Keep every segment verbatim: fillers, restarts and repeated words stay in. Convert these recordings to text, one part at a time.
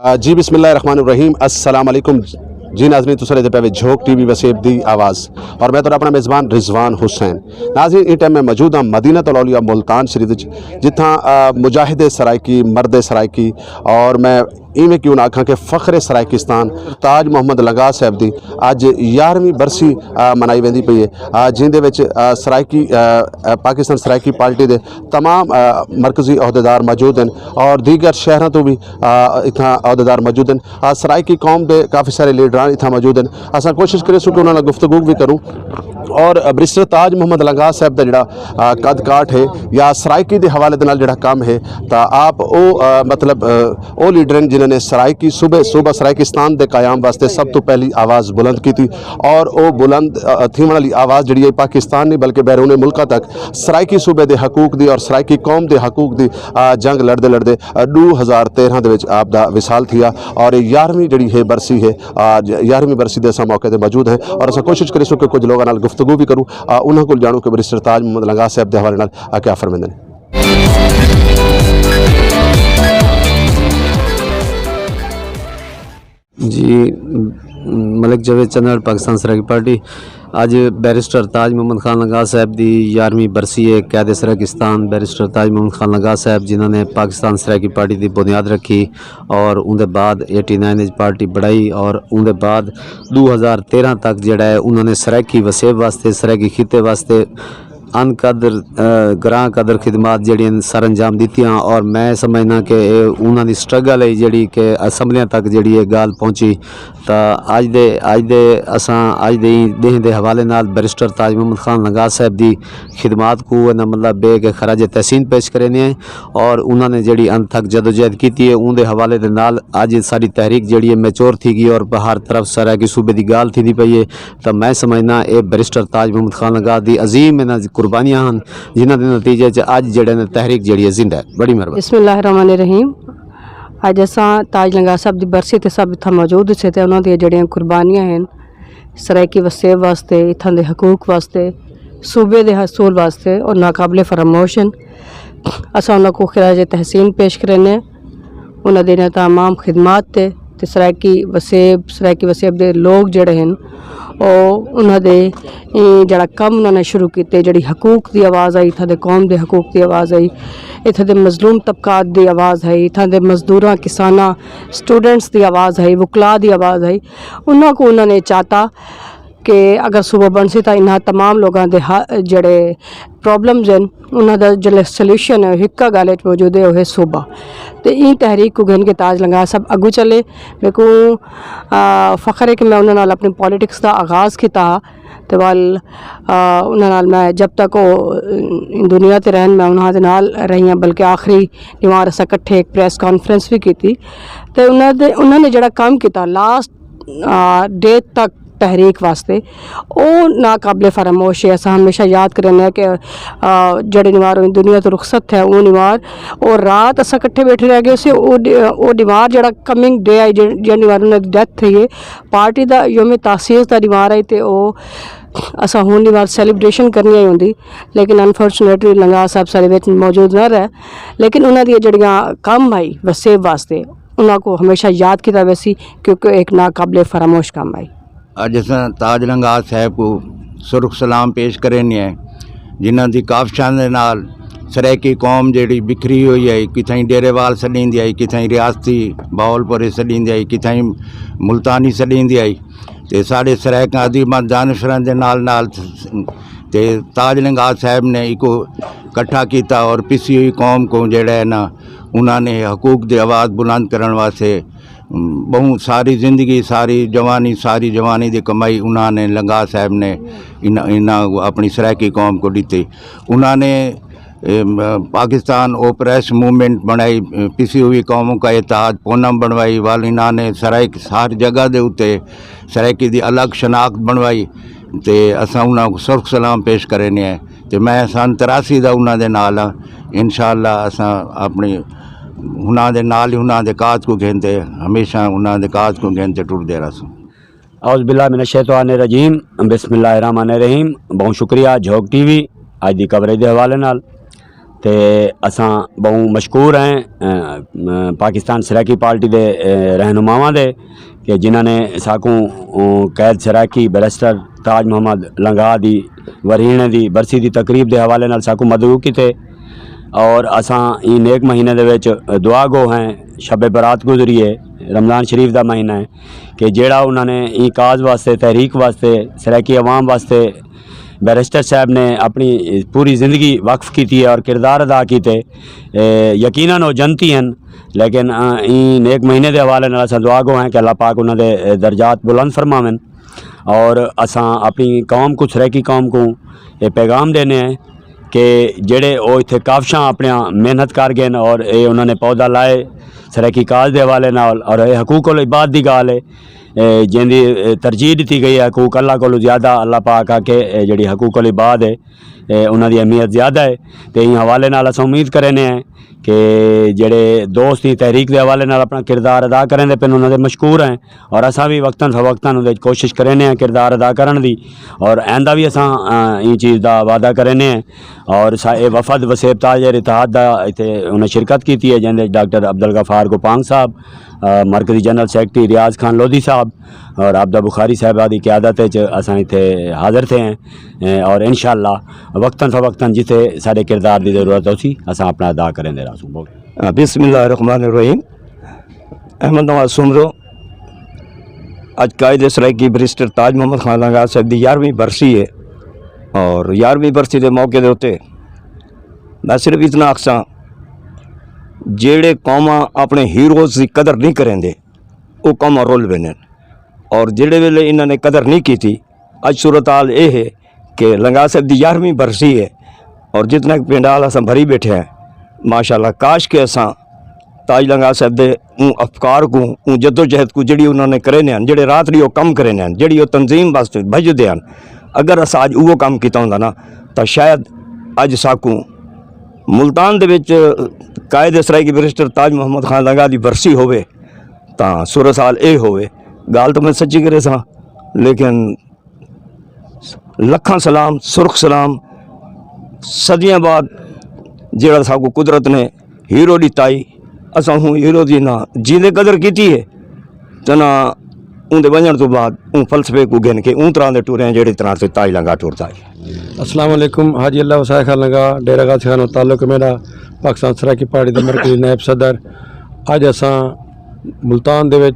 آ، جی، بسم اللہ الرحمن الرحیم۔ السلام علیکم۔ جی ناظرین، تساں دے پے جھوک ٹی وی وسیب دی آواز، اور میں تہاڈا اپنا میزبان رضوان حسین۔ ناظرین، اس ٹائم میں موجود ہاں مدینہ الاولیاء ملتان شریف وچ، جتھاں، آ، مجاہد سرائیکی، مرد سرائیکی، اور میں ایویں کیوں نہ آکھاں کہ فخر سرائیکستان تاج محمد لنگاہ صاحب دی اج یارویں برسی، آ، منائی ویندی پئی ہے، آ، جن دے وچ، آ، سرائیکی، آ، آ، پاکستان سرائیکی پارٹی دے تمام، آ، مرکزی عہدیدار موجود ہیں، اور دیگر شہراں تو بھی، آ، اتھاں عہدیدار موجود ہیں۔ آ، سرائیکی قوم دے کافی سارے لیڈران اتھاں موجود ہیں۔ اساں کوشش کرے سو کہ انہاں نال گفتگو بھی کروں، اور بیرسٹر تاج محمد لنگاہ صاحب دا جڑا، آ، قد کاٹ ہے یا سرائیکی دے حوالے دے نال جڑا کام ہے، تا آپ او، آ، مطلب، آ، او لیڈر ہیں جنہاں نے سرائیکی صوبے، صوبہ سرائیکستان دے قیام واسطے سب تو پہلی آواز بلند کی تھی، اور او بلند، آ، تھیون والی آواز جڑی ہے پاکستان نہیں بلکہ بیرون ملکاں تک سرائیکی صوبے دے حقوق دی اور سرائیکی قوم دے حقوق دی، آ، جنگ لڑدے لڑدے، آ، دو ہزار تیرہ دے وچ آپ دا وصال تھیا، اور یارویں جڑی ہے برسی ہے، آ، ج-، یارویں برسی دے اساں موقع تے موجود ہیں، اور اساں کوشش کریسوں کہ کچھ لوگاں نال گفتگو بھی کروں، آ، انہاں کول جانوں کہ بیرسٹر تاج محمد لنگاہ صاحب دے حوالے نال، آ، کیا فرمیندے نے۔ جی، ملک جاوید چندر، پاکستان سرائیکی پارٹی۔ اج بیرسٹر تاج محمد خان لنگاہ صاحب دی یارویں برسی ہے۔ قائد سرائیکستان بیرسٹر تاج محمد خان لنگاہ صاحب، جنہاں نے پاکستان سرائیکی پارٹی دی بنیاد رکھی، اور اون دے بعد ایٹی نائن وچ پارٹی بڑھائی، اور اون دے بعد دو ہزار تیرہ تک جڑا ہے، انہاں نے سرائیکی وسیب واسطے، سرائیکی خطے واسطے ان قدر، آ، گراں قدر خدمات جڑیاں سر انجام دتیاں، اور میں سمجھنا کہ اے انہاں دی سٹرگل ہے جڑی کہ اسمبلیاں تک جڑی اے گال پہنچی۔ تا اج دے، اج دے اساں اج دے دین دے حوالے نال بیرسٹر تاج محمد خان لنگاہ صاحب دی خدمات کو انہاں مطلب بے کے خراج تحسین پیش کرنے ہیں، اور انہاں نے جڑی ان تک جدوجہد کیتی ہے، اون دے حوالے دے نال اج ساری تحریک جڑی ہے میچور تھی گئی، اور ہر طرف سرائیکی صوبے دی گال تھی دی پئی ہے۔ تاں میں سمجھنا اے بیرسٹر تاج محمد خان لنگاہ دی عظیم انہاں دی قربانیاں ہن، جنہاں دے نتیجے چ اج جڑے نے تحریک جڑی ہے زندہ ہے۔ بڑی مہربانی۔ بسم اللہ الرحمن الرحیم۔ اج اساں تاج لنگاہ صاحب دی برسی تے سب اتھاں موجود سے تے انہاں دی جڑیاں قربانیاں ہن سرائیکی وسیب واسطے، اتھاں دے حقوق واسطے، صوبے دے حصول واسطے اور ناقابل فراموش ہن۔ اساں انہاں کو خراج تحسین پیش کرنے ہیں۔ انہاں دے انہاں تمام خدمات تے، تے سرائیکی وسیب، سرائیکی وسیب دے لوگ جڑے ہن، او انہاں دے، اے، جڑا کم انہاں نے شروع کیتے، جڑی حقوق دی آواز آئی، اتھاں دے قوم دے حقوق دی آواز آئی، اتھاں دے مظلوم طبقات دی آواز آئی، اتھاں دے مزدوراں، کساناں، سٹوڈنٹس دی آواز آئی، وکلا دی آواز آئی۔ انہاں کو انہاں نے چاہتا کہ اگر صوبہ بن سی تاں انہاں تمام لوگاں دے ہا-، جڑے پرابلمز ہن، انہاں دا جڑا سولوشن ہے، ہکا گل وچ موجود ہے، وہ ہے صوبہ۔ تے این تحریک کو گھن کے تاج لنگا سب اگو چلے۔ میرے کو، آ، فخر ہے کہ میں انہاں نال اپنی پالیٹکس دا آغاز کیتا۔ تے ول، آ، انہاں نال میں جب تک وہ، آ، دنیا تے رہن، میں انہاں دے نال رہی ہاں، بلکہ آخری دیوار اساں اکٹھے ایک پریس کانفرنس بھی کیتی۔ تے انہاں دے، انہاں نے جڑا کام کیتا لاسٹ، آ، ڈیتھ تک تحریک واسطے، او ناقابل فراموش ہے۔ اساں ہمیشہ یاد کرنے ہیں کہ، آ، جڑے نیوار دنیا تو رخصت ہے، وہ نیوار، اور رات اساں اکٹھے بیٹھے رہ گئے سے، او ڈی-، او نیوار جڑا کمنگ ڈے آئی، جڑ-، جڑے نیوار انہاں دی ڈیتھ تھی ہے، پارٹی دا یوم تاسیس دا نیوار آئی تے او اساں ہون نیوار سیلیبریشن کرنی آئی ہوندی، لیکن انفارچونیٹلی لنگا صاحب سارے وچ موجود نہ رہے، لیکن انہاں دی جڑیاں کم آئی وسیب واسطے، انہاں کو ہمیشہ یاد کیتا ویسی، کیونکہ ایک ناقابل فراموش کام آئی۔ اج اساں تاج لنگا صاحب کو سرخ سلام پیش کرنے ہیں، جنہاں دی کافشاں دے نال سرائیکی قوم جیڑی بکھری ہوئی ہے، کتھائیں ڈیرے وال سڈیندی آئی، کتھائیں ریاستی باول پوری سڈیندی آئی، کتھائیں ملتانی سڈیندی آئی۔ تے ساڈے سرائیکاں ادیباں دانشوراں دے نال نال تے تاج لنگا صاحب نے ایکو اکٹھا کیتا، اور پسی ہوئی قوم کو جیڑا ہے نا، انہاں نے حقوق دی آواز بلند کرن واسطے، ام، بہوں ساری زندگی، ساری جوانی، ساری جوانی دی کمائی انہاں نے، لنگا صاحب نے، انہاں، انہاں کو اپنی سرائیکی قوم کو دیتے۔ انہاں نے، ام، پاکستان اوپریس موومنٹ بنائی، پسی ہوئی قوموں کا اتحاد پونم بنوائی، وال انہاں نے سرائیک ہر جگہ دے اتے سرائیکی دی الگ شناخت بنوائی۔ تے اساں انہاں کو سرخ سلام پیش کرنے ہیں۔ تے میں سن تراسی دا انہاں دے نال ہاں۔ انشاءاللہ اساں اپنی انہاں دے نال ہی انہاں دے کاج کو گھن تے، ہمیشہ انہاں دے کاج کو گھن تے ٹردے رہسوں۔ اعوذ باللہ من الشیطان الرجیم۔ بسم اللہ الرحمن الرحیم۔ بہت شکریہ جھوک ٹی وی اج دی کوریج دے حوالے نال۔ تے اساں بہوں مشکور ہیں، اے، اے، پاکستان سرائیکی پارٹی دے، اے، رہنماواں دے کہ جنہاں نے ساکوں، او، قید سرائیکی بیرسٹر تاج محمد لنگا دی ورہینے دی برسی دی تقریب دے حوالے نال ساکوں مدعو کیتے۔ اور اساں ای نیک مہینے دے وچ دعا گو ہیں، شب برات گزری ہے، رمضان شریف دا مہینہ ہے، کہ جیڑا انہاں نے ای کاز واسطے، تحریک واسطے، سرائیکی عوام واسطے بیرسٹر صاحب نے اپنی پوری زندگی وقف کیتی ہے اور کردار ادا کیتے، اے، یقیناً وہ جنتی ہیں۔ لیکن، آ، این نیک مہینے دے حوالے نال اساں دعا گو ہیں کہ اللہ پاک انہاں دے، اے، درجات بلند فرماون۔ اور اساں اپنی قوم کو، سرائیکی قوم کو یہ پیغام دینے ہیں کہ جڑے وہ اتھے کافشاں اپنیاں محنت کر گئے اور اے انہاں نے پودا لائے سرائیکی کاج دے حوالے نال، اور اے حقوق العباد دی گال ہے، اے، جن دی، اے، ترجیح دتی گئی ہے حقوق اللہ کولوں زیادہ۔ اللہ پاک آ کے، اے، جڑی حقوق العباد ہے، اے، انہاں دی اہمیت زیادہ ہے۔ تے این حوالے نال اساں امید کرنے ہیں کہ جڑے دوست دی تحریک دے حوالے نال اپنا کردار ادا کریں دے پن، انہاں دے مشکور ہیں، اور اساں بھی وقتاً فوقتاً انہاں دے کوشش کرنے ہیں کردار ادا کرن دی، اور آئندہ بھی اساں، آ، این چیز دا وعدہ کرنے ہیں۔ اور سا-، اے وفد وسیب تاج اتحاد دا اتھے انہاں شرکت کیتی ہے، جن دے ڈاکٹر عبدالغفار گوپانگ صاحب، آ، مرکزی جنرل سیکرٹری ریاض خان لودھی صاحب اور عبدہ بخاری صاحبہ دی قیادت وچ اساں اتھے حاضر تھے ہیں، اے، اور انشاءاللہ وقتاً فوقتاً جتھے سارے کردار دی ضرورت ہو سی، اساں اپنا ادا کریں دے رہا سوں۔ بہت بسم اللہ الرحمن الرحیم۔ احمد نواز سومرو، اج قائد سرائیکی بیرسٹر تاج محمد خان لنگا صاحب دی یارویں برسی ہے، اور یارویں برسی دے موقع دے اتے میں صرف اتنا آکھساں، جیڑے قوماں اپنے ہیروز دی قدر نہیں کریں دے، وہ قوماں رول ویندے نے۔ اور جڑے ویلے انہاں نے قدر نہیں کیتی، اج صورتحال اے ہے کہ لنگا صاحب دی یارویں برسی ہے اور جتنا کہ پنڈال اساں بھری بیٹھے ہیں، ماشاءاللہ، کاش کہ اساں تاج لنگا صاحب دے اون افکار کو، اون جدوجہد کو، جڑی انہاں نے کرے نے ہیں، جڑے رات دی او کم کرے نے ہیں، جڑی او تنظیم واسطے بھجدے ہیں، اگر اساں اج وہ کم کیتا ہوندا نا، تاں شاید اج ساکوں ملتان دے وچ قائد سرائیکی بیرسٹر تاج محمد خان لنگا دی برسی ہووے، تاں صورتحال اے ہووے۔ گال تو میں سچی کرے ساں، لیکن لکھاں سلام، سرخ سلام، صدیاں بعد جیڑا ساکو قدرت نے ہیرو ڈتا ای، اساں ہوں ہیرو دی نہ جیندے قدر کیتی ہے، تے نہ اون دے ونجن تو بعد اون فلسفے کو گھن کے اون طرح دے ٹورے ہیں جیڑی طرح سے تاج لنگا ٹورتا ہے۔ السلام علیکم، حاجی اللہ وسائے خان لنگا، ڈیرہ غازی خان و تعلق میرا، پاکستان سرائیکی پارٹی دے مرکزی نائب صدر۔ اج اساں ملتان دے وچ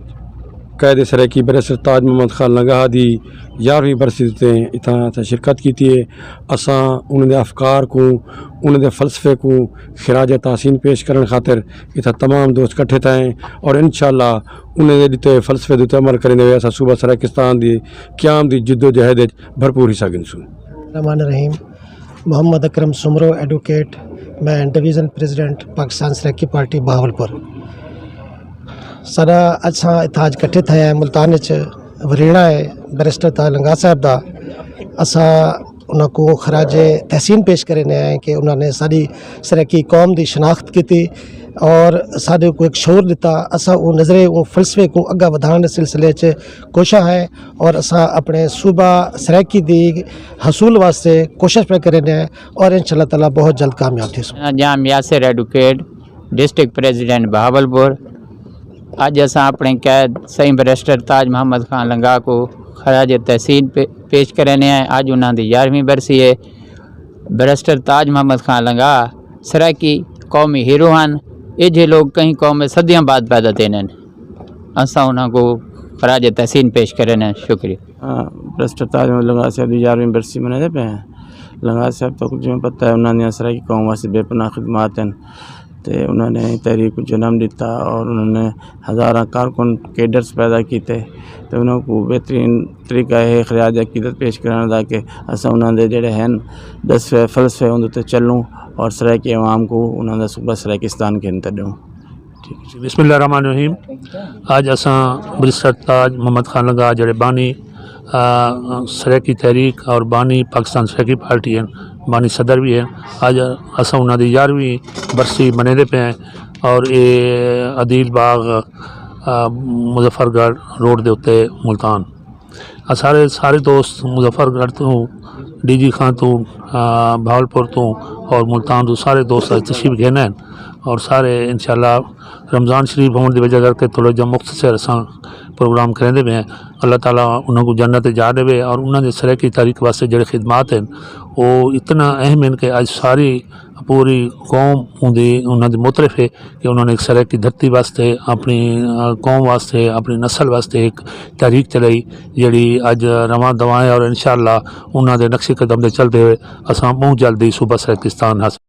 قائد سرائیکی بیرسٹر تاج محمد خان لنگاہ دی یارویں برسی تے اتھاں اساں شرکت کیتی ہے۔ اساں انہاں دے افکار کو، انہاں دے فلسفے کو خراج تحسین پیش کرن خاطر اتھاں تمام دوست اکٹھے تھے ہیں، اور انشاءاللہ انہاں دے دتے ہوئے فلسفے دے اتے عمل کریں دے ہوئے اساں صوبہ سرائیکستان دی قیام دی جد و جہد وچ بھرپور حصہ گھنسوں۔ الرحمن الرحیم۔ محمد اکرم سمرو، ایڈووکیٹ، میں ڈویژن پریزیڈنٹ پاکستان سرائیکی پارٹی بہاولپور۔ سارا اساں اتھاج اکٹھے تھے ہیں ملتان وچ وریڑا ہے بیرسٹر تاج لنگا صاحب دا۔ اساں انہاں کو خراج تحسین پیش کرنے ہیں کہ انہاں نے ساری سرائیکی قوم دی شناخت کیتی اور سارے کو ایک شعور دیتا۔ اساں وہ نظرے، وہ فلسفے کو اگا ودھان دے سلسلے چ کوشاں ہیں اور اساں اپنے صوبہ سرائیکی دی حصول واسطے کوشش پہ کرنے ہیں اور انشاءاللہ تعالیٰ بہت جلد کامیاب تھی سو۔ میرا نام یاسر ایڈووکیٹ، ڈسٹرکٹ پریزیڈنٹ بہاولپور۔ اج اساں اپنے قید سائیں بیرسٹر تاج محمد خان لنگا کو خراج تحسین پے-، پیش کرنے ہیں۔ اج انہاں دی یارویں برسی ہے۔ بیرسٹر تاج محمد خان لنگا سرائیکی قومی ہیرو ہن۔ یہ جے لوگ کہیں قوم میں صدیاں بعد پیدا تھے نے۔ اساں انہاں کو خراج تحسین پیش کرنے ہیں۔ شکریہ۔ ہاں، بیرسٹر تاج محمد لنگا صاحب دی یارویں برسی منے دے پے ہیں۔ لنگا صاحب تو جویں پتہ ہے، انہاں نے سرائیکی قوم واسطے بے پناہ خدمات ہیں۔ تے انہاں نے تحریک کو جنم دیتا اور انہاں نے ہزاراں کارکن، کیڈرز پیدا کیتے۔ تے انہاں کو بہترین طریقہ ہے خراج عقیدت پیش کرنا دا کہ اساں انہاں دے جڑے ہیں دسویں فلسفے، ان تے چلوں اور سرائیکی عوام کو انہاں دا صوبہ سرائیکستان گھن تے دوں۔ ٹھیک ہے۔ بسم اللہ الرحمن الرحیم۔ اج اساں بیرسٹر تاج محمد خان لنگا جڑے بانی، آ، سرائیکی تحریک اور بانی پاکستان سرائیکی پارٹی ہیں، بانی صدر بھی ہیں۔ اج اساں انہاں دی یارویں برسی منے دے پے ہیں اور اے عدیل باغ، آ، مظفر گڑھ روڈ دے اُتے ملتان۔ آ سارے، سارے دوست مظفر گڑھ تو، ڈی جی خان تو، آ، بھاولپور تو، اور ملتان تو سارے دوست اج تشریف گھن ہیں، اور سارے انشاءاللہ رمضان شریف ہون دی وجہ کر کے تھوڑا جہا مختصر اساں پروگرام کریندے پئے ہیں۔ اللہ تعالیٰ انہاں کو جنت جا دے، اور انہاں دے سرائیکی تاریخ واسطے جڑے خدمات ہیں، وہ اتنا اہم ہیں کہ اج ساری پوری قوم انہاں دی، انہاں دی مترف ہے کہ انہوں نے ایک سرائیکی دھرتی واسطے، اپنی آ، قوم واسطے، اپنی نسل واسطے ایک تحریک چلائی، جڑی اج رواں دواں ہے، اور انشاءاللہ انہاں دے نقش قدم دے چلدے ہوئے اساں بہت جلدی صوبہ سرائیکستان حاصل